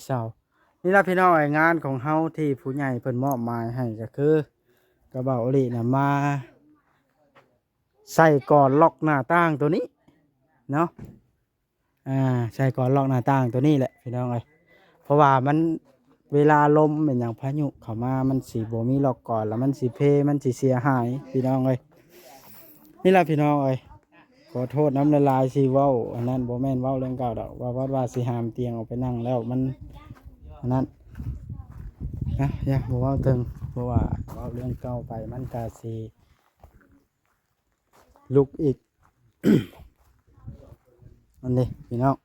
ເຊົາ. ນີ້ລະພີ່ນ້ອງເອີຍ ງານຂອງເຮົາທີ່ຜູ້ໃຫຍ່ເພິ່ນມອບໝາຍໃຫ້ກໍຄື ກະເບົາອີ່ຫຼີນະ ມາໃສ່ກອນລັອກໜ້າຕ່າງໂຕນີ້ເນາະ. ອ່າ ໃສ່ກອນລັອກໜ້າຕ່າງໂຕນີ້ແຫຼະພີ່ນ້ອງເອີຍ ເພາະວ່າມັນ ເວລາລົມແມ່ນຫຍັງ ພາຍຸເຂົ້າມາ ມັນຊິບໍ່ມີລັອກກອນ ແລ້ວມັນຊິເພ ມັນຊິເສຍຫາຍພີ່ນ້ອງເອີຍ. ນີ້ລະພີ່ນ້ອງເອີຍ ຂໍໂທດນຳຫຼາຍໆ ຊິເວົ້າອັນນັ້ນ ບໍ່ແມ່ນເວົ້າເລື່ອງເກົ່າດອກ ວ່າ ວ່າ ວ່າຊິຫາມຕຽງອອກໄປນັ່ງແລ້ວມັນ ອັນນັ້ນນະ ຢ່າ ບໍ່ເວົ້າເຖິງ ເພາະວ່າເວົ້າເລື່ອງເກົ່າໄປ ມັນກະຊິລຸກອີກ ອັນນີ້ພີ່ນ້ອງ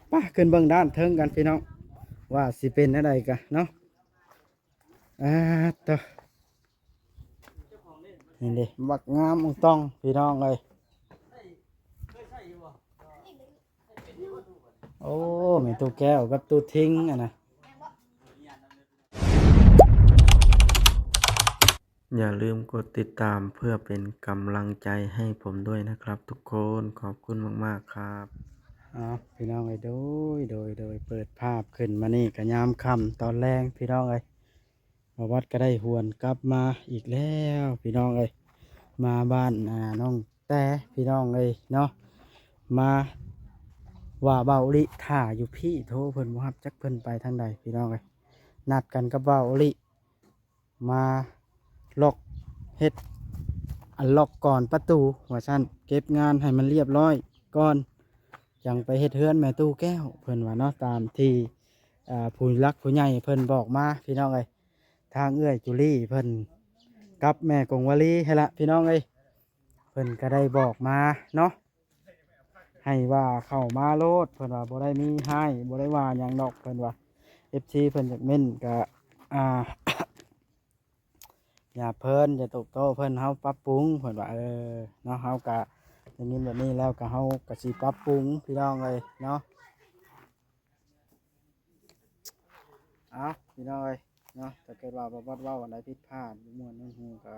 ໄປຂຶ້ນເບິ່ງດ້ານເທິງກັນພີ່ນ້ອງ ວ່າຊິເປັນແນວໃດກະເນາະ. ອາ ໂຕ ນີ້ເດ້ ບັກງາມອອງຕອງພີ່ນ້ອງເອີຍ. ໂອ້ ແມ່ຕູ້ແກ້ວກັບຕູ້ທິງ ອັນນະ. อย่าลืมกดติดตามเพื่อเป็นกำลังใจให้ผมด้วยนะครับทุกคน ขอบคุณมากๆ ครับ. ເອົາ ພີ່ນ້ອງເອີຍ ໂດຍ ໂດຍ ໂດຍ ເປີດພາບຂຶ້ນມານີ້ກະຍາມຄ່ຳຕອນແລງພີ່ນ້ອງເອີຍ ບ່າວວັດກະໄດ້ຫວນກັບມາອີກແລ້ວພີ່ນ້ອງເອີຍ ມາບ້ານ ອ່າ ນ້ອງແຕ່ພີ່ນ້ອງເອີຍເນາະ ມາວ່າເບົາອີ່ຫຼີຖ້າຢູ່ພີ້ ໂທເພິ່ນບໍ່ຮັບ ຈັກເພິ່ນໄປທາງໃດພີ່ນ້ອງເອີຍ. ນັດກັນກັບເບົາອີ່ຫຼີ ມາລັອກ ເຮັດອັນລັອກກອນປະຕູວ່າຊັ້ນ ເກັບງານໃຫ້ມັນລຽບຮ້ອຍກ່ອນ ຈັ່ງໄປເຮັດເຮືອນແມ່ຕູ້ແກ້ວ ເພິ່ນວ່າເນາະ ຕາມທີ່ ອ່າ ຜູ້ຫຼັກຜູ້ໃຫຍ່ເພິ່ນບອກມາພີ່ນ້ອງເອີຍ. ທາງເອື້ອຍຈູລີເພິ່ນກັບແມ່ກົງວາລີຫັ້ນລະພີ່ນ້ອງເອີຍ ເພິ່ນກະໄດ້ບອກມາເນາະ ໃຫ້ວ່າເຂົ້າມາໂລດ ເພິ່ນວ່າບໍ່ໄດ້ມີຮ້າຍ ບໍ່ໄດ້ວ່າຫຍັງດອກ ເພິ່ນວ່າ ເອັຟຊີ ເພິ່ນຢາກເມັ້ນກະ ອ່າ ຢ່າເພິ່ນ ຢ່າຕອບໂຕ້ເພິ່ນ ເຮົາປັບປຸງ ເພິ່ນວ່າ ເອີ ເນາະ ເຮົາກະໄດ້ຍິນແບບນີ້ແລ້ວ ກະເຮົາກະຊິປັບປຸງພີ່ນ້ອງເອີຍເນາະ. ເອົາ ພີ່ນ້ອງເອີຍເນາະ ຖ້າເກີດວ່າບ່າວວັດເວົ້າອັນໃດຜິດພາດ ບໍ່ມ່ວນໃນຫູກະ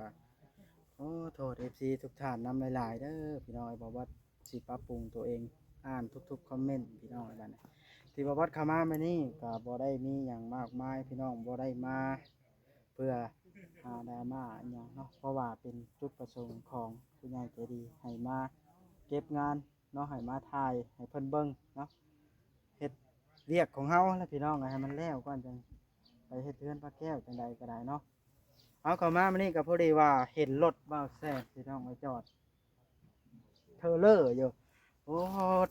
ຂໍໂທດ ເອັຟຊີ ທຸກທ່ານນຳຫຼາຍໆ ເດີພີ່ນ້ອງເອີຍ. ບ່າວວັດຊິປັບປຸງຕົວເອງ ອ່ານທຸກໆ ຄອມເມັນພີ່ນ້ອງເອີຍ. ບັດນີ້ທີ່ບ່າວວັດເຂົ້າມາມື້ນີ້ກະບໍ່ໄດ້ມີຫຍັງມາກມາຍພີ່ນ້ອງ ບໍ່ໄດ້ມາເພື່ອຫາດຣາມາອີ່ຫຍັງເນາະ ເພາະວ່າເປັນຈຸດປະສົງຂອງຜູ້ໃຫຍ່ໃຈດີ ໃຫ້ມາເກັບງານເນາະ ໃຫ້ມາຖ່າຍໃຫ້ເພິ່ນເບິ່ງເນາະ ເຮັດວຽກຂອງເຮົາແຫຼະພີ່ນ້ອງ ໃຫ້ມັນແລ້ວກ່ອນ ຈັ່ງໄປເຮັດເຮືອນພະແກ້ວຈັ່ງໃດກໍໄດ້ເນາະ. ເຮົາເຂົ້າມາມື້ນີ້ກໍພໍດີວ່າເຫັນລົດບ່າວແຊບພີ່ນ້ອງ ໄປຈອດເທີເລີຢູ່. ໂອ້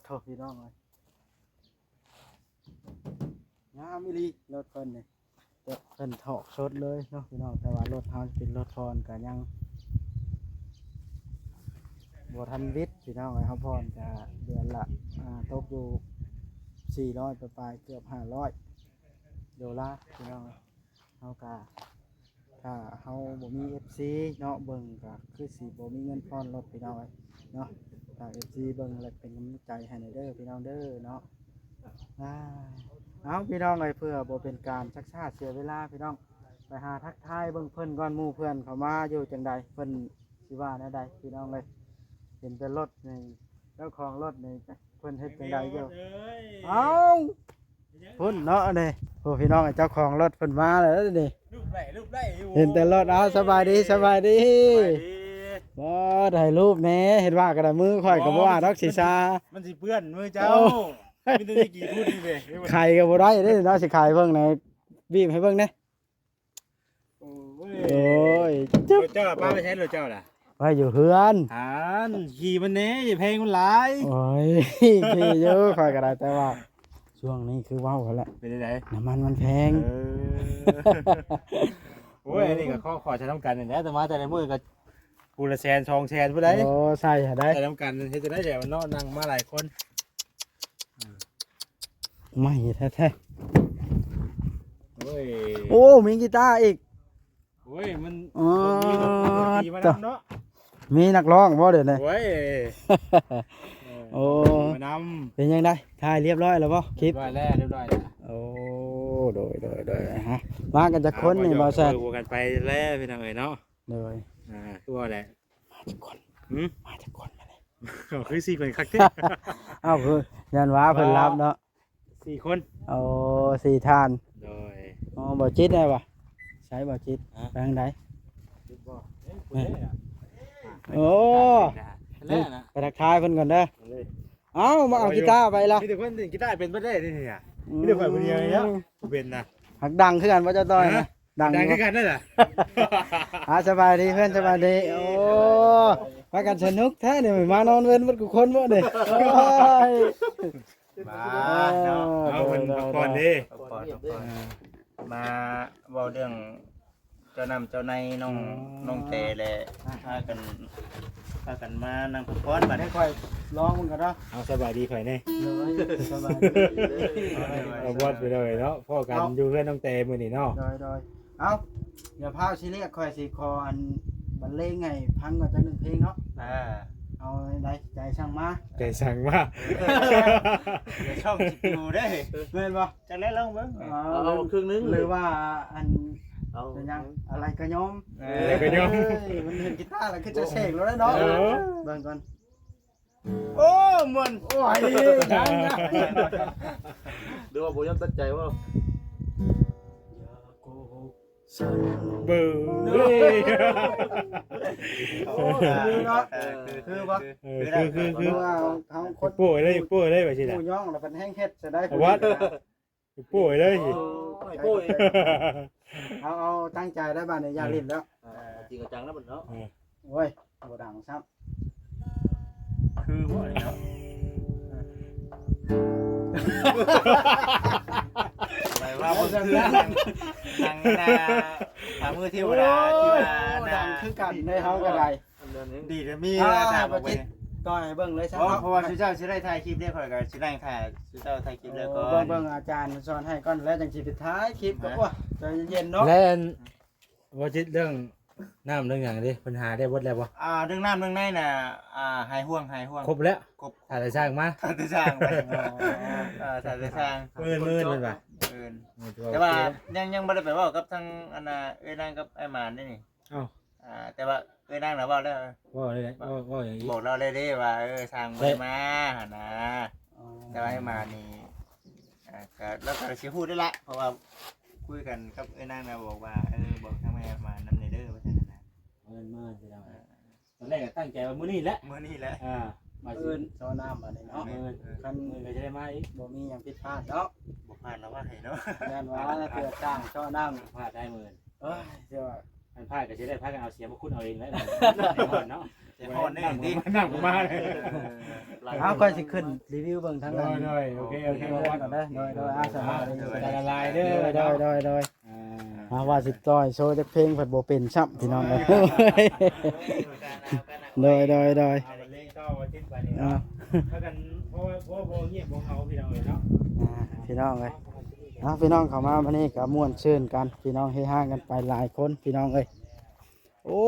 ໂທ້ ພີ່ນ້ອງເອີຍ ງາມອີ່ຫຼີລົດເພິ່ນນີ້. ເພິ່ນຖອກສົດເລີຍເນາະພີ່ນ້ອງ ແຕ່ວ່າລົດເຮົາເປັນລົດຜ່ອນກະຍັງບໍ່ທັນວິດພີ່ນ້ອງເອີຍ. ເຮົາຜ່ອນກະເດືອນລະ ອ່າ ຕົກຢູ່ສີ່ຮ້ອຍປາຍໆ ເກືອບຫ້າຮ້ອຍໂດລາພີ່ນ້ອງ. ເຮົາກະ ຖ້າເຮົາບໍ່ມີເອັຟຊີເນາະເບິ່ງ ກະຄືຊິບໍ່ມີເງິນຜ່ອນລົດພີ່ນ້ອງເອີຍເນາະ. ຝາກເອັຟຊີເບິ່ງ ແລະ ເປັນກຳລັງໃຈໃຫ້ແດ່ເດີພີ່ນ້ອງເດີເນາະ. ອາ ເອົາ ພີ່ນ້ອງເອີຍ ເພື່ອບໍ່ເປັນການຊັກຊ້າເສຍເວລາພີ່ນ້ອງ ໄປຫາທັກທາຍເບິ່ງເພິ່ນກ່ອນ ໝູ່ເພື່ອນເຂົາມາຢູ່ຈັ່ງໃດ ເພິ່ນຊິວ່າແນວໃດພີ່ນ້ອງເອີຍ. ເຫັນແຕ່ລົດນີ້ ເຈົ້າຂອງລົດນີ້ ຈັກເພິ່ນເຮັດຈັ່ງໃດຢູ່. ເອົ້າ ພຸ້ນເນາະນີ້ ໂອ້ ພີ່ນ້ອງ ເຈົ້າຂອງລົດເພິ່ນມາແລ້ວນີ້ ຮູບໄດ້ ຮູບໄດ້ຢູ່ ເຫັນແຕ່ລົດ. ເອົາ ສະບາຍດີ ສະບາຍດີ ສະບາຍດີ. ບໍ່ ຖ່າຍຮູບແດ່ ເຫັນວ່າກໍໄດ້ ມືຂ້ອຍກໍບໍ່ວ່າດອກ ຊິຊາ ມັນຊິເປື້ອນມືເຈົ້າ. ໂອ້ ມີແຕ່ນີ້ກີ່ພຸ້ນນີ້ເດ້ ໄຂກໍບໍ່ໄດ້ເດ້ເນາະ ຊິໄຂເບິ່ງນະ ບີບໃຫ້ເບິ່ງແດ່. ໂອ້ຍ ໂອ້ຍ ເຈົ້າ ເຈົ້າປາໄປໃສລົດເຈົ້າລະ? ໄວ້ຢູ່ເຮືອນ. ຫັ້ນ ຂີ່ມັນແດ່ ຢ່າແພງມັນຫຼາຍ. ໂອ້ຍ ຂີ່ຢູ່ຂ້ອຍກໍໄດ້ ແຕ່ວ່າຊ່ວງນີ້ຄືເວົ້າຫັ້ນແຫຼະ ເປັນຈັ່ງໃດ ນ້ຳມັນມັນແພງ. ເອີ ໂອ້ຍ ອັນນີ້ກໍຂໍ ຂໍໃຊ້ນຳກັນນີ້ແຫຼະ ແຕ່ມາແຕ່ລະມື້ກໍ ຜູ້ລະແສນສອງແສນພຸ້ນໃດ. ໂອ້ ໃຊ້ຫັ້ນໃດ ໃຊ້ນຳກັນ ເຮັດຈັ່ງໃດແຫຼະເນາະ ນັ່ງມາຫຼາຍຄົນ. ໃໝ່ແທ້ໆ. ໂອ້ຍ ໂອ້ ມີກີຕາອີກ. ໂອ້ຍ ມັນ ອໍ ມີດົນຕີມານຳເນາະ ມີນັກຮ້ອງບໍ່ດຽວນີ້? ໂອ້ຍ ໂອ້ ມານຳ. ເປັນຈັ່ງໃດ ຖ່າຍລຽບຮ້ອຍແລ້ວບໍ່ ຄລິບ? ລຽບຮ້ອຍແລ້ວ ລຽບຮ້ອຍແລ້ວ. ໂອ້ ໂດຍ ໂດຍ ໂດຍ ຮະ ມາກັນຈັກຄົນນີ້ ອ່າ ບ່າວແຊບ? ເບິ່ງກັນໄປແລ້ວ ພີ່ນ້ອງເອີຍເນາະ. ໂດຍ ອ່າ ຄືວ່າແຫຼະ ມາຈັກຄົນ? ຫື? ມາຈັກຄົນມື້ນີ້? ຄືສີ່ຄົນຄັກແທ້. ເອົ້າ ຄືຢ້ານວ່າເພິ່ນລັບເນາະ. ສີ່ຄົນ. ໂອ້ ສີ່ທ່ານ. ໂດຍ. ອໍ ບໍ່ຈິດໄດ້ຫວາ? ໃສບໍ່ຈິດ? ຮະ? ໄປທາງໃດ? ໂອ້ ແລ້ວນະ ໄປທັກທາຍເພິ່ນກ່ອນເດີ. ເອົາ ມາເອົາກີຕາໄປລະ. ມີແຕ່ຄົນຫຼິ້ນກີຕາເປັນເບິດເດ້ນີ້ນະ. ອືມ ມີແຕ່ຂ້ອຍຜູ້ດຽວນີ້ແຫຼະບໍ່ເປັນນະ. ຫາກດັງຄືກັນບໍ່ ເຈົ້າຕ້ອຍນະ? ຮະ? ດັງ ດັງຄືກັນນັ້ນລະ. ອ່າ ສະບາຍດີເພື່ອນ ສະບາຍດີ. ໂອ້ ພາກັນສະໜຸກແທ້ນີ້ ມານອນເວັນເບິດທຸກຄົນບໍ່ນີ້? ໂອ້ຍ ມາເນາະ ເອີ ເອົາເພິ່ນ ໂດຍ ພັກຜ່ອນເດ້ ພັກຜ່ອນ ພັກຜ່ອນ ອ່າ ມາເວົ້າເລື່ອງເຈົ້ານ້ຳເຈົ້າໃນນ້ອງ ອໍ ນ້ອງແຕ ແລະ ອ່າ ພາກັນ ພາກັນມານັ່ງພັກຜ່ອນບັດນີ້. ຂ້ອຍລອງເບິ່ງກ່ອນເນາະ. ເອົາ ສະບາຍດີຂ້ອຍແດ່. ໂດຍ ສະບາຍດີ. ເອົາ ບອດໄປເລີຍເນາະ ພໍ້ກັນ ເອົາ ຢູ່ເຮືອນນ້ອງແຕມື້ນີ້ເນາະ. ໂດຍ ໂດຍ. ເອົາ ຢ່າພາວຊິລຽກ ຂ້ອຍຊິຂໍອັນບັນເລງໃຫ້ຟັງກ່ອນຈັກໜຶ່ງເພງເນາະ. ອ່າ ເອົາໃດໃຈສັ່ງມາ ໃຈສັ່ງມາ. ເອີ ເອີ ເອີ ຊ່ອງຊິປິວເດ້ ແມ່ນບໍ່? ຈັກແລ້ວລອງເບິ່ງ. ເອົາ ເອົາເຄິ່ງໜຶ່ງ ຫຼືວ່າອັນ ເອົາ ເປັນຫຍັງ ອະໄລກະຍອມ. ເອີ ອະໄລກະຍອມ. ເອີຍ ມັນເຫັນກີຕາແລ້ວຄືຈະເສກແລ້ວເນາະ. ເອີ ເບິ່ງກ່ອນ. ໂອ້ ມ່ວນ. ໂອ້ຍ ຍັງ ຍັງ ຫຼືວ່າບໍ່ຍອມຕັດໃຈບໍ່? ເບິ່ງເວີຍ. ໂອ້ ຄືເນາະ ເອີ ຄື ຄືບໍ່ ເອີ ຄື ຄື ຄື ຄື ຄືວ່າເຮົາຄົນ ໂປ້ຍເລີຍ ໂປ້ຍເລີຍວ່າຊີ້ນະ. ຜູ້ຍ້ອງລະເປັນແຮງເຮັດຊະໄດ້ ເອົາວັດ ໂປ້ຍເລີຍ. ໂອ້ຍ ໂອ້ຍ ເອົາ ເອົາຕັ້ງໃຈໄດ້ບາດນີ້ ຢ່າຫຼິ້ນແລ້ວ. ເອີ ເອົາຈິງເອົາຈັງນະບັດເນາະ. ເອີ ໂອ້ຍ ບໍ່ດັງຊ້ຳ. ຄືບໍ່ເນາະ ໄປວ່າບໍ່ຄື ນັ່ງ ນັ່ງໜ້າ ຫາມືເທວະດາ ໂອ້ ທີ່ວ່າ ໂອ້ ໜ້າ ດັງຄືກັນເດ້ ເຮົາກໍໄດ້. ອັນເດີນນີ້ ດີແຕ່ມີ ອ່າ ຕາມອອກໄປ ບໍ່ຈິດ ຕໍ່ໃຫ້ເບິ່ງເລີຍຊະເນາະ. ເພາະວ່າຊຸເຈົ້າຊິໄດ້ຖ່າຍຄລິບເດ້ ຂ້ອຍກໍຊິນັ່ງຖ້າ ຊຸເຈົ້າຖ່າຍຄລິບແລ້ວກໍ ໂອ້ ເບິ່ງ ເບິ່ງອາຈານສອນໃຫ້ກ່ອນ ແລ້ວຈັ່ງຊິໄປຖ່າຍຄລິບ. ນະ ກໍ ໂອ້ຍ ໃຈເຢັນໆເນາະ. ແລ້ວ ບໍ່ຈິດ ເລື່ອງນ້ຳເລື່ອງຫຍັງເດ້ ເພິ່ນຫາໄດ້ເບິດແລ້ວບໍ່? ອ່າ ເລື່ອງນ້ຳເລື່ອງໃນນະ ອ່າ ຫາຍຫ່ວງ ຫາຍຫ່ວງ ຄົບແລ້ວ ຄົບ ຖ້າແຕ່ຊ່າງມາ ຖ້າແຕ່ຊ່າງໄປ. ອໍ ເອີ ຖ້າແຕ່ຊ່າງ ມື້ອື່ນ ມື້ອື່ນເພິ່ນວ່າ ມື້ອື່ນ ແຕ່ວ່າຍັງ ຍັງບໍ່ໄດ້ໄປເວົ້າກັບທາງອັນນ່າ ເອື້ອຍນາງກັບອ້າຍໝານເດ້ນີ້. ເອົ້າ ອ່າ ແຕ່ວ່າເອື້ອຍນາງນະເວົ້າແລ້ວ ເວົ້າໄດ້ ເວົ້າ ເວົ້າຫຍັງອີກ? ບອກລາວໄດ້ເດ້ວ່າ ເອີ ຊ່າງບໍ່ໄດ້ມາຫັ້ນນະ. ອໍ ແຕ່ວ່າອ້າຍໝານນີ້ ອ່າ ກໍ ລາວກໍຊິຮູ້ໄດ້ລະ ເພາະວ່າຄຸຍກັນກັບເອື້ອຍນາງນະ ບອກວ່າ ເອີ ບອກທາງແມ່ອ້າຍໝານນຳແດ່ເດີ ວ່າຊັ້ນນະ. ເອີ ມື້ອື່ນ ເອີ ຕອນແລກກໍຕັ້ງໃຈວ່າມື້ນີ້ແຫຼະ ມື້ນີ້ແຫຼະ. ອ່າ ມາຊິເຊີນ້ຳບາດນີ້ເນາະ. ມື້ອື່ນ ເອີ ຄັນມື້ອື່ນກໍຈະໄດ້ມາອີກ ບໍ່ມີຫຍັງຜິດພາດເນາະ. ບໍ່ພາດລະວ່າໃຫ້ເນາະ ຢ້ານວ່າເພື່ອສ້າງເຊີນ້ຳ ພາດໄດ້ມື້ອື່ນ. ເອີຍ ເຊື່ອວ່າ ຄັນພາດກໍຊິໄດ້ພາກັນເອົາເສຍມາຂຸດເອົາເອງແຫຼະ ເນາະ. ໃຈຮ້ອນແນ່ຕິ ນ້ຳກໍມາ. ເອີ ເອົາ ຂ້ອຍຊິຂຶ້ນຣີວິວເບິ່ງທາງນັ້ນ. ໂດຍ ໂດຍ ໂອເຄ ໂອເຄ ກ່ອນເດີ. ໂດຍ ໂດຍ ອາ ສະບາຍດີ ຂອບໃຈຫຼາຍໆເດີ. ໂດຍ ໂດຍ ໂດຍ ໂດຍ. ອ່າ ຫາວ່າຊິຕ່ອຍໂຊຈັກເພງ ພັດບໍ່ເປັນຊ້ຳ ພີ່ນ້ອງເອີຍ. ໂດຍ ໂດຍ ໂດຍ. ອ່າ ອ່າ ພີ່ນ້ອງເອີຍ ເອົາ ພີ່ນ້ອງເຂົ້າມາມື້ນີ້ກໍມ່ວນຊື່ນກັນ ພີ່ນ້ອງ ເຮຮາກັນໄປຫຼາຍຄົນ ພີ່ນ້ອງເອີຍ. ໂອ້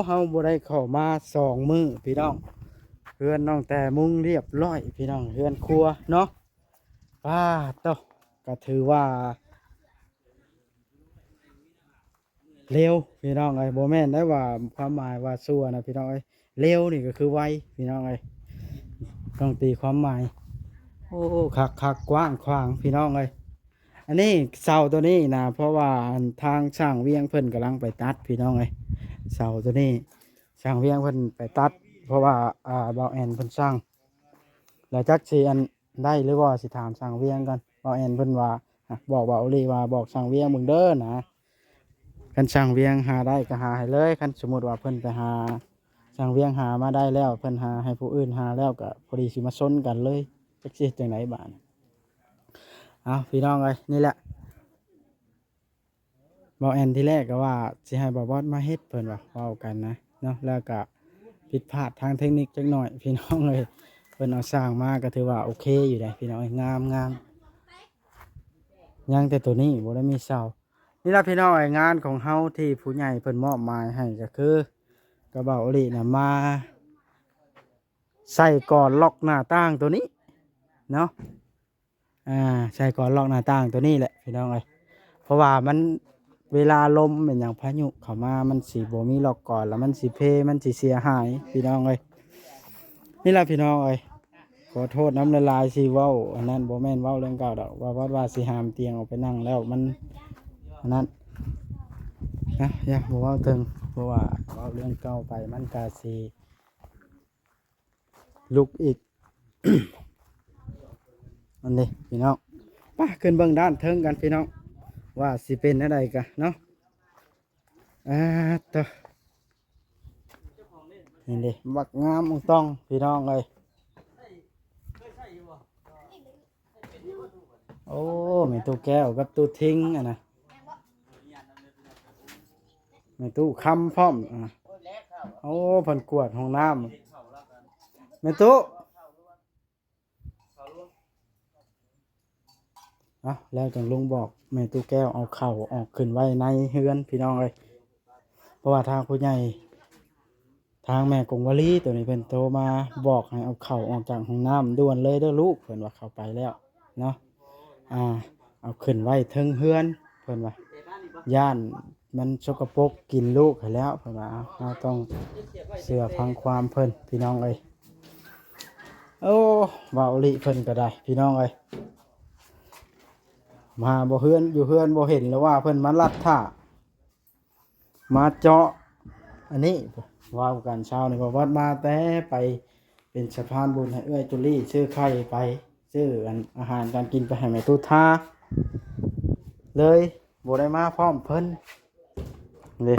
ເຮົາບໍ່ໄດ້ເຂົ້າມາສອງມື້ ພີ່ນ້ອງ. ເຮືອນນ້ອງແຕ່ມຸງລຽບລ້ອຍ ພີ່ນ້ອງ ເຮືອນຄົວເນາະ. ປາດໂທ້ ກໍຖືວ່າ ເລວ ພີ່ນ້ອງເອີຍ. ບໍ່ແມ່ນໄດ້ວ່າຄວາມໝາຍວ່າຊົ່ວນະ ພີ່ນ້ອງເອີຍ. ເລວນີ້ກໍຄືໄວ ພີ່ນ້ອງເອີຍ ຕ້ອງຕີຄວາມໝາຍ. ໂອ້ ຄັກໆ ກວ້າງຂວາງ ພີ່ນ້ອງເອີຍ. ອັນນີ້ເສົາໂຕນີ້ນະ ເພາະວ່າອັນທາງຊ່າງວຽງເພິ່ນກຳລັງໄປຕັດ ພີ່ນ້ອງເອີຍ. ເສົາໂຕນີ້ຊ່າງວຽງເພິ່ນໄປຕັດ ເພາະວ່າ ອ່າ ບ່າວແອນເພິ່ນສັ່ງ ແລ້ວຈັກຊິອັນ ໄດ້ຫຼືບໍ່ ຊິຖາມຊ່າງວຽງກ່ອນ. ບ່າວແອນເພິ່ນວ່າ ອ່ະ ບອກບ່າວໂອລີວ່າ ບອກຊ່າງວຽງເບິ່ງເດີນະ. ຄັນຊ່າງວຽງຫາໄດ້ກໍຫາໃຫ້ເລີຍ. ຄັນສົມມຸດວ່າເພິ່ນໄປຫາ ຊ່າງວຽງຫາມາໄດ້ແລ້ວ ເພິ່ນຫາໃຫ້ຜູ້ອື່ນຫາແລ້ວ ກໍພໍດີຊິມາຊົນກັນເລີຍ. ຈັກຊິເຮັດຈັ່ງໃດບາດນີ້. ເອົາ ພີ່ນ້ອງເອີຍ ນີ້ແຫຼະ. ບ່າວແອນທີແລກກໍວ່າຊິໃຫ້ບ່າວບອດມາເຮັດ ເພິ່ນວ່າ ເວົ້າກັນນະເນາະ ແລ້ວກໍຜິດພາດທາງເທັກນິກຈັກໜ້ອຍ ພີ່ນ້ອງເອີຍ. ເພິ່ນເອົາຊ່າງມາກໍຖືວ່າໂອເຄຢູ່ເດ້ ພີ່ນ້ອງເອີຍ ງາມໆ. ຍັງແຕ່ໂຕນີ້ ບໍ່ໄດ້ມີເສົາ. ນີ້ລະ ພີ່ນ້ອງເອີຍ ງານຂອງເຮົາທີ່ຜູ້ໃຫຍ່ເພິ່ນມອບໝາຍໃຫ້ກໍຄື ກະເບົາອີ່ຫຼີນະ ມາໃສ່ກອນລັອກໜ້າຕ່າງໂຕນີ້ເນາະ. ອ່າ ໃສ່ກອນລັອກໜ້າຕ່າງໂຕນີ້ແຫຼະ ພີ່ນ້ອງເອີຍ. ເພາະວ່າມັນ ເວລາລົມແມ່ນຫຍັງ ພາຍຸເຂົ້າມາ ມັນຊິບໍ່ມີລັອກກອນ ແລ້ວມັນຊິເພ ມັນຊິເສຍຫາຍ ພີ່ນ້ອງເອີຍ. ນີ້ລະ ພີ່ນ້ອງເອີຍ ຂໍໂທດນຳຫຼາຍໆ ຊິເວົ້າອັນນັ້ນ ບໍ່ແມ່ນເວົ້າເລື່ອງເກົ່າດອກ ວ່າ ວ່າ ວ່າຊິຫາມຕຽງອອກໄປນັ່ງແລ້ວ ມັນອັນນັ້ນນະ ຢ່າ ບໍ່ເວົ້າເຖິງ ເພາະວ່າເວົ້າເລື່ອງເກົ່າໄປ ມັນກະຊິລຸກອີກ ອັນນີ້ພີ່ນ້ອງ ໄປຂຶ້ນເບິ່ງດ້ານເທິງກັນພີ່ນ້ອງ ວ່າຊິເປັນແນວໃດກະເນາະ. ອາ ໂຕ ນີ້ເດ້ ບັກງາມອອງຕອງພີ່ນ້ອງເອີຍ. ໂອ້ ແມ່ຕູ້ແກ້ວກັບຕູ້ທິງ ອັນນະ ແມ່ຕູ້ຄຳພ້ອມ ອາ ໂອ້ ເພິ່ນກວາດຫ້ອງນ້ຳ ແມ່ຕູ້. ເອົາ ແລ້ວຈັ່ງລົງບອກແມ່ຕູ້ແກ້ວເອົາເຂົ້າອອກຂຶ້ນໄວ້ໃນເຮືອນພີ່ນ້ອງເອີຍ ເພາະວ່າທາງຜູ້ໃຫຍ່ ທາງແມ່ກົງວາລີໂຕນີ້ ເພິ່ນໂທມາບອກໃຫ້ເອົາເຂົ້າອອກຈາກຫ້ອງນ້ຳດ່ວນເລີຍເດີ້ລູກ ເພິ່ນວ່າເຂົ້າໄປແລ້ວເນາະ ອ່າ ເອົາຂຶ້ນໄວ້ເທິງເຮືອນ ເພິ່ນວ່າ ຢ້ານມັນສົກກະປົກກິນລູກຫັ້ນແຫຼ້ວ ເພິ່ນວ່າ ເຮົາຕ້ອງເຊື່ອຟັງຄວາມເພິ່ນພີ່ນ້ອງເອີຍ. ໂອ້ ເວົ້າອີ່ຫຼີເພິ່ນກໍໄດ້ພີ່ນ້ອງເອີຍ ມາບໍ່ເຮືອນ ຢູ່ເຮືອນບໍ່ເຫັນ ຫຼືວ່າເພິ່ນມາລັດຖ້າ ມາເຈາະອັນນີ້ ເວົ້າກັນເຊົ້ານີ້ ບໍ່ວັດມາແຕ່ໄປເປັນສະພານບຸນໃຫ້ເອື້ອຍຈຸລີ ຊື້ໄຂ່ໄປ ຊື້ອັນອາຫານການກິນໄປໃຫ້ແມ່ຕູ້ທາ ເລີຍບໍ່ໄດ້ມາພ້ອມເພິ່ນເດ້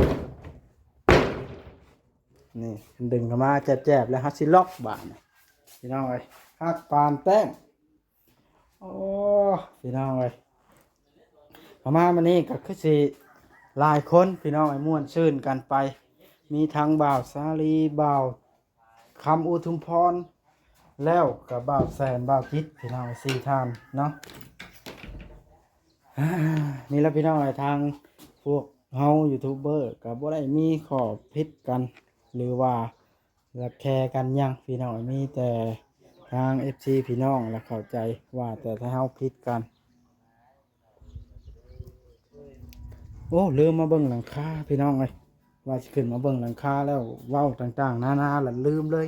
ນີ້ດຶງເຂົ້າມາແຈບໆ ແລ້ວເຮົາຊິລັອກບາດນີ້ ພີ່ນ້ອງເອີຍ ຄັກປານແຕ້ມ. ໂອ້ ພີ່ນ້ອງເອີຍ ປະມານມື້ນີ້ກໍຄືຊິຫຼາຍຄົນພີ່ນ້ອງເອີຍ ມ່ວນຊື່ນກັນໄປ ມີທັງບ່າວສາລີ ບ່າວຄຳອຸທຸມພອນ ແລ້ວກໍບ່າວແສນ ບ່າວຈິດ ພີ່ນ້ອງເອີຍ ສີ່ທ່ານເນາະ. ນີ້ລະພີ່ນ້ອງເອີຍ ທາງພວກເຮົາຢູທູບເບີກໍບໍ່ໄດ້ມີຂໍ້ຜິດກັນ ຫຼືວ່າ ລັກແຄກັນຫຍັງພີ່ນ້ອງ ມີແຕ່ທາງເອັຟຊີພີ່ນ້ອງລະເຂົ້າໃຈວ່າແຕ່ຖ້າເຮົາຜິດກັນ. ໂອ້ ລືມມາເບິ່ງຫຼັງຄາພີ່ນ້ອງເອີຍ ວ່າຊິຂຶ້ນມາເບິ່ງຫຼັງຄາແລ້ວເວົ້າຕ່າງໆນານາລະລືມເລີຍ.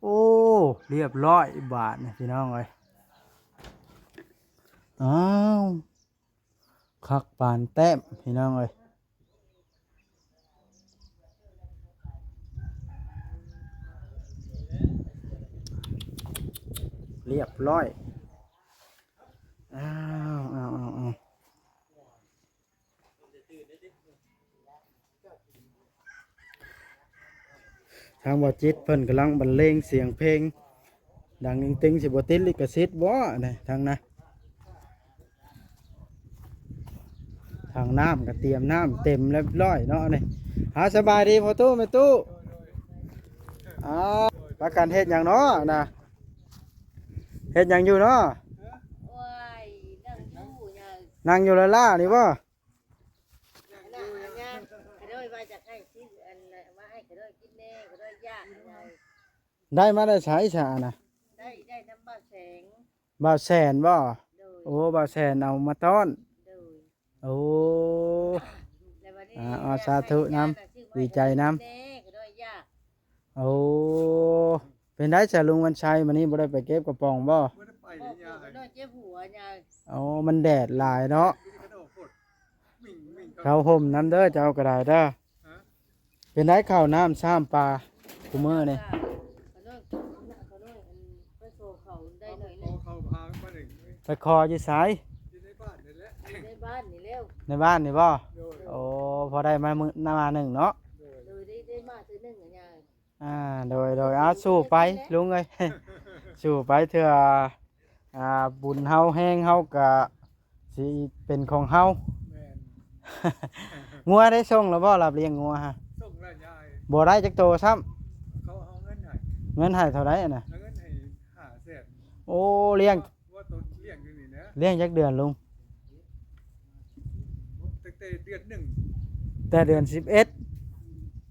ໂອ້ ລຽບຮ້ອຍບາດນີ້ພີ່ນ້ອງເອີຍ ອ້າວ ຄັກປານແຕ້ມພີ່ນ້ອງເອີຍ ລຽບຮ້ອຍ. ອ້າວ ອ້າວ ອ້າວ ອ້າວ ທາງບ່າວຈິດເພິ່ນກຳລັງບັນເລງສຽງເພງ ດັງຕຶງໆ ຊິບໍ່ຕິດລິຂະສິດບໍ່ນີ້ ທາງນະ ທາງນ້ຳກໍຕຽມນ້ຳເຕັມລຽບຮ້ອຍເນາະນີ້. ເອົາ ສະບາຍດີພໍ່ຕູ້ແມ່ຕູ້ ເອົາ ພາກັນເຮັດຫຍັງເນາະນະ ເຮັດຫຍັງຢູ່ເນາະ? ໂອ້ຍ ນັ່ງຢູ່ ນັ່ງຢູ່ລ້າໆນີ້ບໍ່? ອັນນັ້ນ ອັນນັ້ນ ຂະນ້ອຍວ່າຢາກໃຫ້ຊື້ອັນນັ້ນມາໃຫ້ຂະນ້ອຍກິນແດ່ ຂະນ້ອຍຢາກ ໄດ້ມາແຕ່ໃສຊະອັນນະ? ໄດ້ ໄດ້ນຳບ່າວແສງ ບ່າວແສນບໍ່? ໂດຍ ໂອ້ ບ່າວແສນເອົາມາຕ້ອນ ໂດຍ ໂອ້ ແລ້ວບັດນີ້ ອ່າ ສາທຸນຳ ດີໃຈນຳ ແດ່ ຂະນ້ອຍຢາກ ໂອ້ ເປັນໄດສະລຸງວັນໄຊ ມື້ນີ້ບໍ່ໄດ້ໄປເກັບກະປ໋ອງບໍ່? ບໍ່ໄດ້ໄປ ບໍ່ ຍາຍ ຂະນ້ອຍເຈັບຫົວຍາຍ ໂອ້ ມັນແດດຫຼາຍເນາະ ມີແຕ່ຂະໂດດໂພດ ມິ່ງ ມິ່ງ ເຂົ້າຮົ່ມນຳເດີ ເຈົ້າກໍໄດ້ເດີ ຮະ ເປັນໄດເຂົ້ານ້ຳຊ້ຳປາຄູ່ມື້ນີ້? ໄປຂໍຢູ່ໃສ? ຢູ່ໃນບ້ານນີ້ແຫຼະ ຢູ່ໃນບ້ານນີ້ແຫຼ້ວ ໃນບ້ານນີ້ບໍ່? ໂດຍ ໂອ້ ພໍໄດ້ມາມື້ ມາໜຶ່ງເນາະ ໂດຍ ໂດຍ ໄດ້ ໄດ້ມາເທື່ອໜຶ່ງ ອ່າ ໂດຍ ໂດຍ ເອົາ ສູ້ໄປລຸງເອີຍ ສູ້ໄປ ເທື່ອ ອ່າ ບຸນເຮົາແຮງເຮົາກະຊິເປັນຂອງເຮົາ ແມ່ນ ງົວໄດ້ສົ່ງແລ້ວບໍ່? ຮັບລ້ຽງງົວຫະ ສົ່ງແລ້ວຍາຍ ບໍ່ໄດ້ຈັກໂຕຊ້ຳ ເຂົາເອົາເງິນໃຫ້ ເງິນໃຫ້ເທົ່າໃດຫັ້ນນະ? ເອົາເງິນໃຫ້ຫ້າແສນ ໂອ້ ລ້ຽງ ວ່າຕົນລ້ຽງຢູ່ນີ້ນະ ລ້ຽງຈັກເດືອນລຸງ? ຕັ້ງແຕ່ເດືອນໜຶ່ງ ແຕ່ເດືອນສິບເອັດ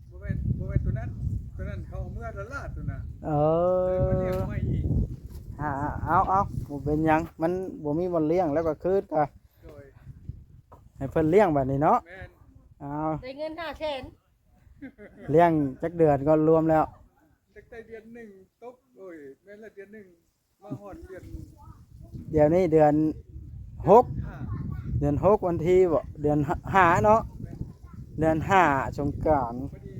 ບໍ່ແມ່ນ ບໍ່ແມ່ນຕົວນັ້ນ ຕົວນັ້ນເຂົາເອົາເມືອລະລາດຕົວນະ ເອີ ເລີຍມາລ້ຽງໃໝ່ອີກ ອ່າ ເອົາ ເອົາ ບໍ່ເປັນຫຍັງ ມັນບໍ່ມີບ່ອນລ້ຽງແລ້ວກໍຄືນກະ ໂດຍ ໃຫ້ເພິ່ນລ້ຽງບັດນີ້ເນາະ ແມ່ນ ເອົາ ໄດ້ເງິນຫ້າແສນ ລ້ຽງຈັກເດືອນກໍລວມແລ້ວ? ຕັ້ງແຕ່ເດືອນໜຶ່ງຕົກ ໂອ້ຍ ແມ່ນລະເດືອນໜຶ່ງ ມາຮອດເດືອນ ດຽວນີ້ເດືອນຫົກ ຫ້າ ເດືອນຫົກ ວັນທີບໍ່ ເດືອນຫ້າເນາະ ເດືອນຫ້າສົງການ ພໍດີ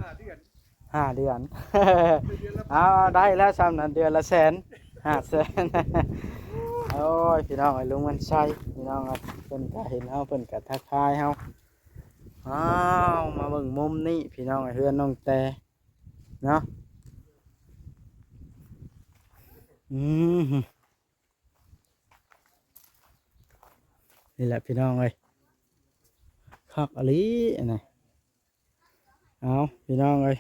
ຫ້າເດືອນ ຫ້າເດືອນ ເດືອນລະ ເອົາ ເອົາ ໄດ້ແລ້ວຊ່ຳນັ້ນ ເດືອນລະແສນ ຫ້າແສນ ໂອ້ຍ ພີ່ນ້ອງເອີຍ ລຸງວັນໄຊ ພີ່ນ້ອງເອີຍ ເພິ່ນກໍເຫັນເຮົາ ເພິ່ນກໍທັກທາຍເຮົາ ອ້າວ ມາເບິ່ງມຸມນີ້ ພີ່ນ້ອງເອີຍ ເຮືອນນ້ອງແຕເນາະ ອືມ ນີ້ແຫຼະພີ່ນ້ອງເອີຍ ຄັກອີ່ຫຼີອັນນີ້ ເອົາ ພີ່ນ້ອງເອີຍ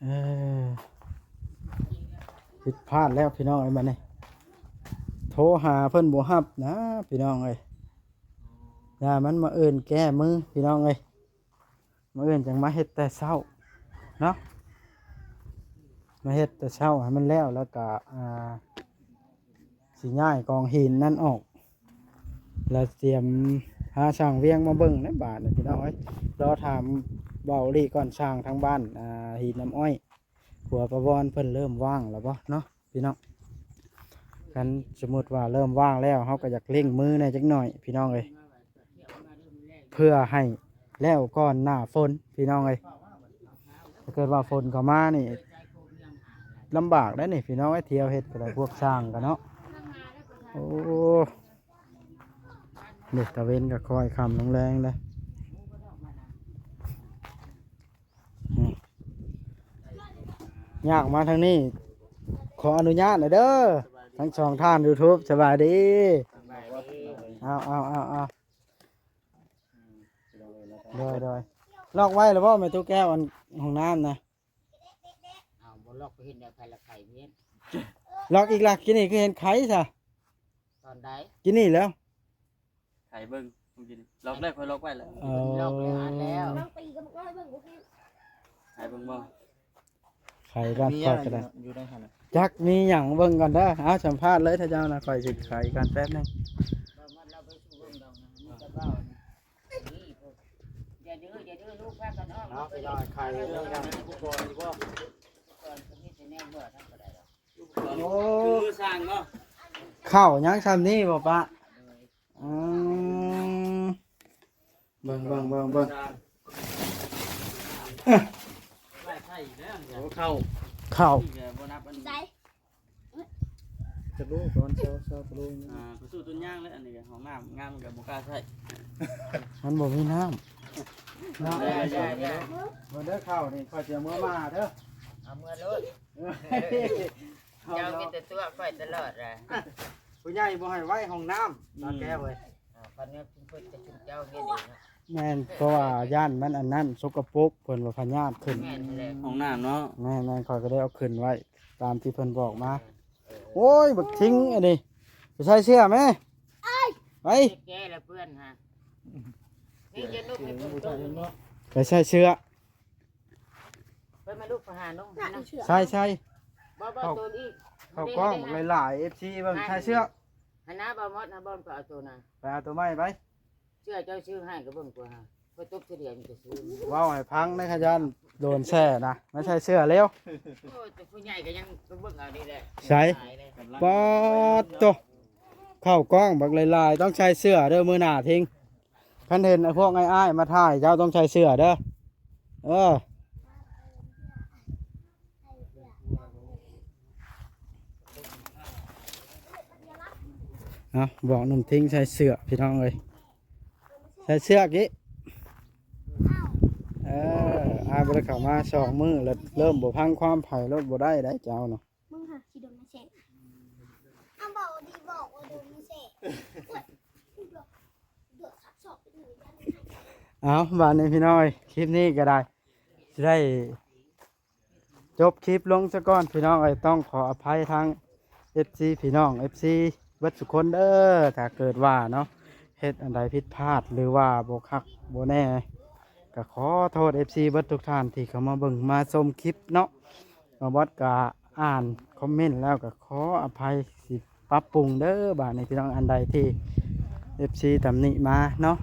ເອີ ຜິດພາດແລ້ວພີ່ນ້ອງເອີຍ ບັດນີ້ ໂທຫາເພິ່ນບໍ່ຮັບນະ ພີ່ນ້ອງເອີຍ ຢ່າມັນມາເອີ້ນແກ້ມື ພີ່ນ້ອງເອີຍ. ມື້ອື່ນຈັ່ງມາເຮັດແຕ່ເຊົ້າເນາະ ມາເຮັດແຕ່ເຊົ້າໃຫ້ມັນແລ້ວ ແລ້ວກະ ອ່າ ຊິຍ້າຍກອງຫີນນັ້ນອອກ ແລ້ວຕຽມຫາຊ່າງວຽງມາເບິ່ງໃນບາດນີ້ພີ່ນ້ອງເອີຍ ລໍຖາມເບົາຫຼີກ່ອນ ຊ່າງທາງບ້ານ ອ່າ ຫີນນ້ຳອ້ອຍ ຂົວປະວອນເພິ່ນເລີ່ມວ່າງແລ້ວບໍ່ເນາະ? ພີ່ນ້ອງ ຄັນສົມມຸດວ່າເລີ່ມວ່າງແລ້ວ ເຮົາກໍຢາກເລັ່ງມືແດ່ຈັກໜ້ອຍພີ່ນ້ອງເອີຍ ເພື່ອໃຫ້ແລ້ວກ່ອນໜ້າຝົນພີ່ນ້ອງເອີຍ ຖ້າເກີດວ່າຝົນເຂົ້າມານີ້ລຳບາກໄດ໋ນີ້ພີ່ນ້ອງເອີຍ ທ່ຽວເຮັດກໍໄດ້ ພວກຊ່າງກໍເນາະ ໂອ້ ນີ້ຕາເວັນກໍຄ່ອຍຄ່ຳລົງແລງແລ້ວ. ອືມ ຍາກມາທາງນີ້ ຂໍອະນຸຍາດໜ່ອຍເດີ ທັງສອງທ່ານ YouTube ສະບາຍດີ ສະບາຍດີ ເອົາໆໆໆ ໂດຍໆ ລັອກໄວ້ແລ້ວບໍ່ແມ່ຕູ້ແກ້ວ ອັນຫ້ອງນ້ຳນະ? ເອົາ ບໍ່ລັອກ ໄປເຫັນແນວໃຜລະໄຂເວນ ລັອກອີກລະ ກີ້ນີ້ຄືເຫັນໄຂຊະ ຕອນໃດ? ກີ້ນີ້ແລ້ວ ໄຂເບິ່ງ ເມື່ອກີ້ນີ້ ລັອກແລ້ວ ຂ້ອຍລັອກໄວ້ແລ້ວ ເອີ ລັອກແລ້ວ ອັນແລ້ວ ລອງຕີກັບນ້ອຍເບິ່ງບໍ່ ໄຂເບິ່ງບໍ່ ໄຂກ່ອນ ຂ້ອຍກໍໄດ້ ຢູ່ໃນຫັ້ນນະ ຈັກມີຫຍັງ ເບິ່ງກ່ອນເດີ ເອົາ ສຳພາດເລີຍ ຖ້າເຈົ້ານະ ຂ້ອຍຊິໄຂກ່ອນແປັບໜຶ່ງ ບໍ່ມັນ ເຮົາໄປສູ່ເບິ່ງດອກນະ ມີແຕ່ເວົ້ານີ້ ຢ່າດື້ ຢ່າດື້ ລູກພາກັນອອກ ເອົາ ໄປລອຍໄຂ່ເລີຍນະ ຜູ້ບໍ່ນີ້ບໍ່ ກ່ອນກໍມີແຕ່ແນວເມື່ອທຳກໍໄດ້ດອກ ໂອ້ ຄືມືຊ່າງເນາະ ເຂົ້າຍັງຊ່ຳນີ້ບໍ່ປະ? ອືມ ເບິ່ງ ເບິ່ງ ເບິ່ງ ເບິ່ງ ໄລ່ໄຂ່ອີກແລ້ວນີ້ ໂອ້ ເຂົ້າ ເຂົ້າ ນີ້ແຫຼະບໍ່ນັບອັນ ໃສ່ ຈັກໂລກ່ອນ ຊາວ ຊາວກວ່າໂລ ອ່າ ໄປສູ່ຕົ້ນຍາງແລ້ວ ອັນນີ້ກໍຫ້ອງນ້ຳງາມກໍບໍ່ກ້າໃຊ້ ມັນບໍ່ມີນ້ຳ ນ້ຳ ຢ່າ ຢ່າ ຢ່າ ເບິ່ງເດີ ເຂົ້ານີ້ຂ້ອຍຊິເອົາເມືອມາເດີ ເອົາເມືອໂລດ ເຈົ້າມີແຕ່ຕົວະຂ້ອຍຕະຫຼອດລະ ຜູ້ໃຫຍ່ບໍ່ໃຫ້ໄວ້ຫ້ອງນ້ຳ ອືມ ຕາແກ້ວເອີຍ ອ່າ ຄັນແມ່ນເພິ່ນຈະຊຸມເຈົ້າເຮັດເອງເນາະ ແມ່ນ ເພາະວ່າຢ້ານມັນອັນນັ້ນ ສົກກະປົກ ເພິ່ນວ່າພະຍາດຂຶ້ນ ແມ່ນແຫຼະ ຫ້ອງນ້ຳເນາະ ແມ່ນໆ ຂ້ອຍກໍໄດ້ເອົາຂຶ້ນໄວ້ຕາມທີ່ເພິ່ນບອກມາ ເອີ ໂອ້ຍ ບັກທິງອັນນີ້ ໄປໃສ່ເສື້ອແມ ໄປ ແກ້ລະເປື້ອນຫາ ນີ້ຈະນຸບໃຫ້ເພິ່ນຕົກ ໄປໃສ່ເສື້ອ ໄປມາລູກ ໄປຫານົງ ໃສ່ ໃສ່ ບໍ່ ບໍ່ ເຂົ້າ ໂຕນີ້ ເຂົ້າກ້ອງ ນີ້ ນີ້ ຫຼາຍໆ ເອັຟຊີ ເບິ່ງ ໃສ່ເສື້ອ ຫັ້ນນະ ບໍ່ໝົດນະ ບ່ອນກໍເອົາໂຕນະ ໄປເອົາໂຕໃໝ່ໄປ ເສື້ອເຈົ້າຊື້ໃຫ້ກໍເບິ່ງກວ່າ ຂ້ອຍຕົກເທື່ອດຽວນີ້ກໍຊື້ ເວົ້າໃຫ້ຟັງໃນຂະຍານໂດນແຊ່ນະ ມາໃສ່ເສື້ອເລັວ ໂອ້ຍ ແຕ່ຜູ້ໃຫຍ່ກໍຍັງໄປເບິ່ງເອົານີ້ແຫຼະ ໃສ່ ປາດໂຕ ເຂົ້າກ້ອງບັກຫຼາຍໆ ຕ້ອງໃສ່ເສື້ອເດີ ມື້ໜ້າທິງ ຄັນເຫັນພວກອ້າຍໆ ມາຖ່າຍ ເຈົ້າຕ້ອງໃສ່ເສື້ອເດີ ເອີ ເອົາ ບອກໜຸ່ມທິງໃສ່ເສື້ອ ພີ່ນ້ອງເອີຍ ໃສ່ເສື້ອກີ້ ເອີ ອ້າຍບໍ່ໄດ້ເຂົ້າມາສອງມື້ແລ້ວ ເລີ່ມບໍ່ຟັງຄວາມໃຜໂລດ ບໍ່ໄດ້ໄດ໋ເຈົ້ານະ ມຶງຫາຊິໂດນມາແຊະ ອ້າວ ເວົ້າດີ ບອກວ່າໂດນມາແຊະ ໂອ້ຍ ໂດນ ໂດນຊັກຊອກໄປເລີຍ ເອົາ ບາດນີ້ພີ່ນ້ອງເອີຍ ຄລິບນີ້ກໍໄດ້ ຊິໄດ້ຈົບຄລິບລົງຊະກ່ອນ ພີ່ນ້ອງເອີຍ ຕ້ອງຂໍອະໄພທາງເອັຟຊີ ພີ່ນ້ອງເອັຟຊີເບິດທຸກຄົນເດີ ຖ້າເກີດວ່າເນາະ ເຮັດອັນໃດຜິດພາດ ຫຼືວ່າບໍ່ຄັກບໍ່ແນ່ ກໍຂໍໂທດເອັຟຊີເບິດທຸກທ່ານທີ່ເຂົ້າມາເບິ່ງມາຊົມຄລິບເນາະ ບ່າວບອດກໍອ່ານຄອມເມັນແລ້ວກໍຂໍອະໄພ ຊິປັບປຸງເດີ ບາດນີ້ພີ່ນ້ອງ ອັນໃດທີ່ເອັຟຊີຕຳໜິມາເນາະ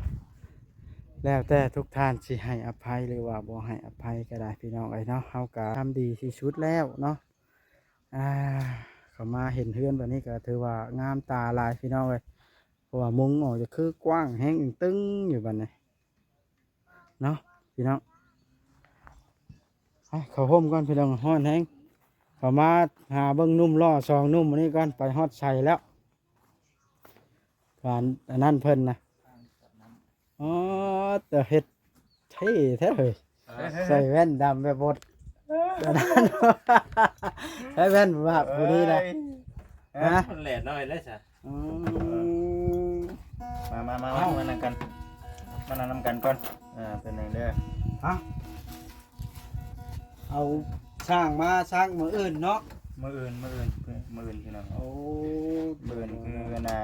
ແລ້ວແຕ່ທຸກທ່ານຊິໃຫ້ອະໄພ ຫຼືວ່າບໍ່ໃຫ້ອະໄພກໍໄດ້ພີ່ນ້ອງເອີຍເນາະ. ເຮົາກໍທຳດີທີ່ສຸດແລ້ວເນາະ. ອ່າ ເຂົ້າມາເຫັນເຮືອນບາດນີ້ກໍຖືວ່າງາມຕາຫຼາຍພີ່ນ້ອງເອີຍ. ເພາະວ່າມຸງອອກຈະຄືກວ້າງແຮງ ຕຶງຢູ່ບາດນີ້ເນາະພີ່ນ້ອງ. ໄປເຂົ້າຮົ່ມກ່ອນພີ່ນ້ອງ ຮ້ອນແຮງ. ເຂົ້າມາຫາເບິ່ງໜຸ່ມຫຼໍ່ສອງໜຸ່ມນີ້ກ່ອນ ໄປຮອດໃສແລ້ວ. ການອັນນັ້ນເພິ່ນນະ ອໍ ແຕ່ເຮັດເທ່ແທ້ເຮີ້ຍ. ເອີ ໃສ່ແວ່ນດຳແບບບົດ ໃສ່ແວ່ນວາບຜູ້ນີ້ນະ. ເອີຍ ຮະ ມັນແຫຼດນ້ອຍເລີຍຊະ. ອືມ ມາ ມາ ມາ ເອົ້າ ມານັ່ງກັນ ມານັ່ງນຳກັນກ່ອນ. ອ່າ ເປັນຫຍັງເດີ ຮະ ເອົາຊ່າງມາຊັກມື້ອື່ນເນາະ. ມື້ອື່ນ ມື້ອື່ນ ມື້ອື່ນພີ່ນ້ອງ. ໂອ້ ມື້ອື່ນຄືອັນນ່າ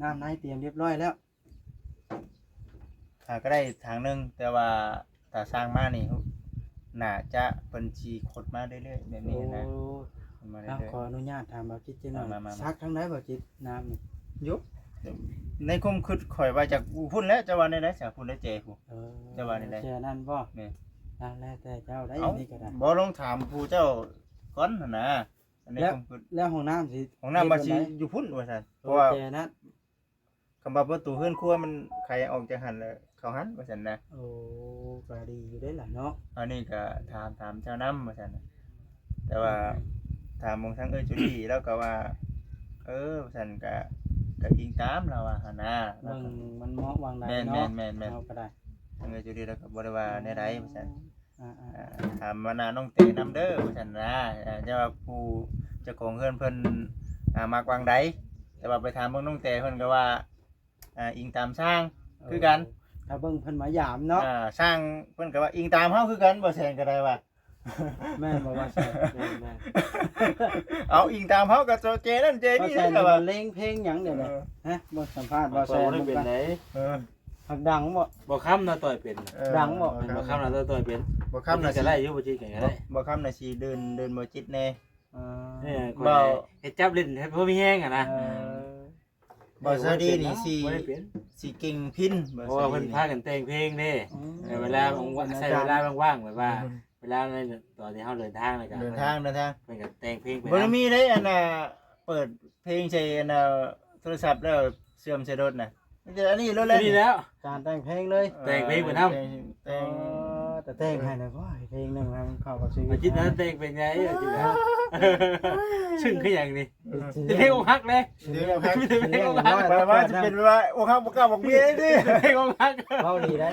ນ້ຳໃນຕຽມຮຽບຮ້ອຍແລ້ວ. ຫາກໍໄດ້ທາງໜຶ່ງ ແຕ່ວ່າຖ້າຊ່າງມານີ້ ໜ້າຈະເພິ່ນຊິຂົດມາເລື້ອຍໆແບບນີ້ນະ. ໂອ້ ມາເລື້ອຍໆ. ຂໍອະນຸຍາດຖາມບ່າວຈິດຈັກໜ້ອຍ ມາໆໆ ຊັກທາງໃດບ່າວຈິດ ນ້ຳນີ້? ຢູ່ ໃນຄວາມຄິດຂ້ອຍວ່າຈາກພຸ້ນແຫຼະ. ເຈົ້າວ່າແນວໃດຊະ? ພຸ້ນແຫຼະ ແຈພຸ້ນ. ເອີ ເຈົ້າວ່າແນວໃດ? ແຈນັ້ນບໍ່? ແມ່ນ. ອ່າ ແລ້ວແຕ່ເຈົ້າໄດ໋. ເອົ້າ ອັນນີ້ກໍໄດ້ ບໍ່ ລອງຖາມຜູ້ເຈົ້າກ່ອນຫັ້ນນະ. ອັນນີ້ ແລ້ວ ຄວາມຄິດ ແລ້ວຫ້ອງນ້ຳຊິ ຫ້ອງນ້ຳວ່າຊິ ເຮັດແບບໃດ? ຢູ່ພຸ້ນວ່າຊັ້ນ. ເອີ ເພາະວ່າ ແຈນັ້ນ ຄຳວ່າປະຕູເຮືອນຄົວມັນໄຂອອກຈາກຫັ້ນແລ້ວເຂົ້າຫັ້ນວ່າຊັ້ນນະ. ໂອ້ ກໍດີຢູ່ເດ້ລະເນາະ. ອັນນີ້ກໍຖາມ ຖາມເຈົ້ານຳວ່າຊັ້ນນະ. ແຕ່ວ່າ ອືມ ຖາມເບິ່ງທາງເອື້ອຍຈູດີ ລາວກໍວ່າ ເອີ ວ່າຊັ້ນ ກໍ ກໍອີງຕາມລາວວ່າຫັ້ນນະ. ເບິ່ງມັນເໝາະຫວ່າງໃດເນາະ. ແມ່ນໆໆໆ ເຮົາກໍໄດ້ ທາງເອື້ອຍຈູດີລາວກໍບໍ່ໄດ້ວ່າແນວໃດວ່າຊັ້ນ. ອ່າໆ ອ່າ ຖາມວ່າໜ້ານ້ອງເຕນຳເດີວ່າຊັ້ນນະ. ອ່າ ແຕ່ວ່າຜູ້ເຈົ້າຂອງເຮືອນເພິ່ນ ອ່າ ມັກຫວ່າງໃດ ແຕ່ວ່າໄປຖາມເບິ່ງນ້ອງເຕ ເພິ່ນກໍວ່າ ອ່າ ອີງຕາມຊ່າງ ເອີ ຄືກັນ. ຖ້າເບິ່ງເພິ່ນມາຢາມເນາະ. ອ່າ ຊ່າງເພິ່ນກໍວ່າອີງຕາມເຮົາຄືກັນ ບໍ່ແຊນກໍໄດ້ວ່າ. ແມ່ນບໍ່ວ່າແຊນ? ແມ່ນໆ ເອົາ ອີງຕາມເຮົາກໍເຈນັ້ນເຈນີ້. ແລ້ວວ່າເລັງເພງຫຍັງດຽວນີ້? ເອີ ຮະ ເບິ່ງສຳພາດບໍ່ແຊນເບິ່ງກັນ. ເອີ ຮັກດັງບໍ່? ບໍ່ຄຳນະຕ່ອຍເປັນ. ເອີ ດັງບໍ່? ບໍ່ຄຳນະຕ່ອຍເປັນ. ບໍ່ຄຳນະຊິໄດ້ຢູ່ ບໍ່ຈິດກໍໄດ້. ບໍ່ຄຳນະຊິເດີນ ເດີນບໍ່ຈິດແດ່. ເອີ ເຮັດຈັບຫຼິ້ນໃຫ້ພໍມີແຮງຫັ້ນນະ. ເອີ ບໍ່ ຊາວດີນີ້ຊິ ບໍ່ໄດ້ເປັນ ຊິເກັ່ງພິນ. ເພາະວ່າເພິ່ນພາກັນແຕ່ງເພງເດ້. ອືມ ເວລາວ່າງໆ ໃຊ້ເວລາວ່າງໆ ແບບວ່າ ອືມ ເວລາໃນຕອນທີ່ເຮົາເດີນທາງ ແລ້ວກໍເດີນທາງ ເດີນທາງ ແຕ່ງເພງໄປ. ບໍ່ໄດ້ມີເດ້ ອັນນ່າ ເປີດເພງໃສ່ ອັນນ່າ ໂທລະສັບ ແລ້ວເຊື່ອມໃສ່ລົດນະ. ມີແຕ່ອັນນີ້ໂລດແຫຼະ ນີ້ແລ້ວ ການແຕ່ງເພງເລີຍ. ເອີ ແຕ່ງເພງໄປນຳ ແຕ່ງ ແຕ່ງ ເອີ ແຕ່ແຕ່ງໃຫ້ນະ. ໂອ້ຍ ເພງໜຶ່ງນະ ມັນເຂົ້າກັບຊີວິດ. ຈິດນະ ແຕ່ງເປັນໄງ ຈິດນະ ຊຶ້ງຄືຫຍັງນີ້? ເອີ ຊິເພງອົກຫັກເດ້ ຊິເພງອົກຫັກ ຊິເພງອົກຫັກ. ແປວ່າຊິເປັນແບບວ່າອົກຫັກບໍ່ກ້າບອກເມຍເດ້. ເພງອົກຫັກ ເວົ້າດີໄດ໋.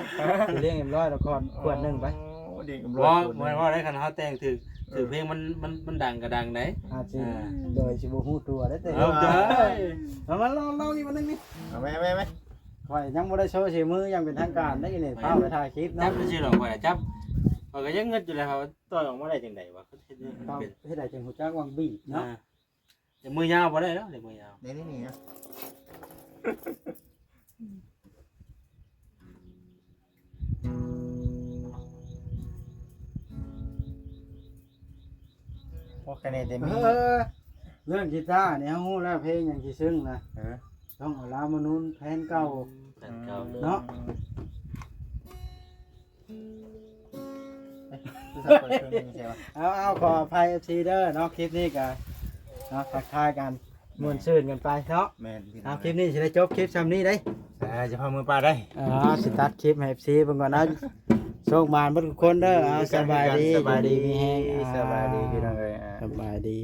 ຊິລ້ຽງເອັມຮ້ອຍລະຄອນຂວດໜຶ່ງໄປ. ໂອ້ ລ້ຽງເອັມຮ້ອຍຂວດໜຶ່ງ. ບໍ່ ບໍ່ ບໍ່ໄດ້ ຄັນເຮົາແຕ່ງຖືກ ຖືກເພງມັນ ມັນ ມັນດັງກໍດັງໄດ໋. ອາດຊິ ອ່າ ໂດຍຊິບໍ່ຮູ້ຕົວໄດ້ເຕະ. ເອົາໄດ້ ເອົາມາລອງ ລອງອີກບາດໜຶ່ງນີ້. ເອົາ ແມ່ ແມ່ ແມ່ ຂ້ອຍຍັງບໍ່ໄດ້ໂຊສີມືຢ່າງເປັນທາງການໄດ້ນີ້. ຟ້າວໄປຖ່າຍຄລິບເນາະ. ຈັບຊື່ໆ ຂ້ອຍຈັບ ຂ້ອຍກໍຍັງງຶດຢູ່ແລ້ວ ວ່າຕ່ອຍອອກມາໄດ້ຈັ່ງໃດວະ? ເຮັດ ເຮັດ ເຮັດໃດຈັ່ງຮູ້ຈັກວ່າບີບເນາະ? ອ່າ ແຕ່ມືຍາວບໍ່ໄດ້ແລ້ວ ແຕ່ມືຍາວ ນີ້ໆ ນີ້ນະ. ໂອ້ ຄະແນນແຕ່ມີ ເອີ ເລື່ອງກີຕານີ້ເຮົາຮູ້ແລ້ວ ເພງຫຍັງທີ່ຊຶ້ງນະ. ເອີ ຕ້ອງເອົາລາມະນູນແຜ່ນເກົ່າ ແຜ່ນເກົ່າເນາະ. ເອົາ ເອົາ ຂໍອະໄພ ເອັຟຊີ ເດີເນາະ. ຄລິບນີ້ກໍເນາະ ທັກທາຍກັນ ມ່ວນຊື່ນກັນໄປເນາະ. ແມ່ນ ເອົາ ຄລິບນີ້ຊິໄດ້ຈົບຄລິບຊ່ຳນີ້ເດ້. ເອີ ຈະພາມືປາໄດ້ ເອີ ຊິຕັດຄລິບໃຫ້ ເອັຟຊີ ເບິ່ງກ່ອນນະ. ໂຊກໝານເບິດທຸກຄົນເດີ. ເອົາ ສະບາຍດີ ສະບາຍດີ ຢູ່ດີມີແຮງ. ສະບາຍດີ ອ່າ ພີ່ນ້ອງເອີຍ ອ່າ ສະບາຍດີ.